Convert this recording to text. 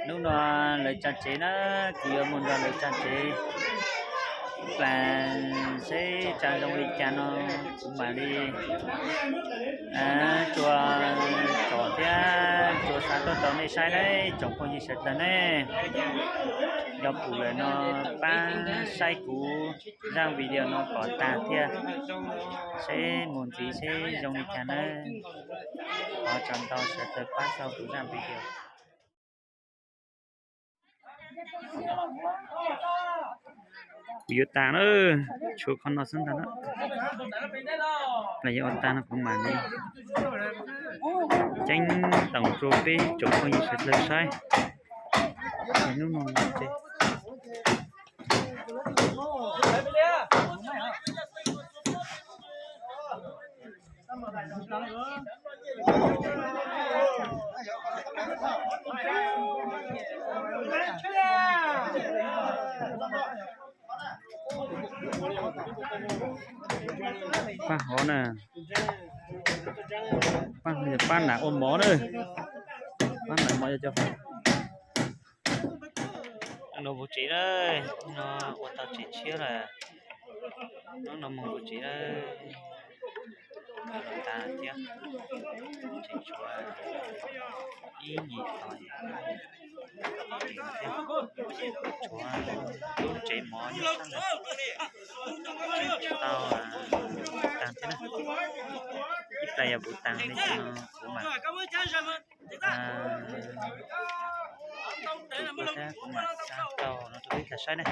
Hnub no lawv tso tsev na, kuv yuav mus nrog lawv tso tsev, plas seb tso zoo li cas no kuv mam li tso tsom thiab tso xa tuaj rau nej saib na, tsoom phooj ywg sawv daws ne. Yog pum lawm no pab saib kuv zaj video no kom tag thiab, seb mus ntxiv seb zoo li cas na. Thov tsom ntau sawv daws pab txhawb kuv zaj video. Kuv yuav tas na, tshuav qhov no xwb ntag na. Los yuav ua tag no kuv mam li ceeb toom rau peb tsoom phooj ywg sawv daws saib. Hnub no ces pab hov na, pab, pab nam ua mov na, pab nam mov cov. No mus tsev na, no ua tau tsev tshiab lawm, hnub no mus ua tsev na. Tas thiab, tseem tshuav ib nyuag tos thiab, tshuav lub tsev mov nyob sab ntawd, tsis tau tas thiab na. Ib pliag yog kuv tas li cas no kuv mam, kuv mam xa tau no rau peb tau saib ne.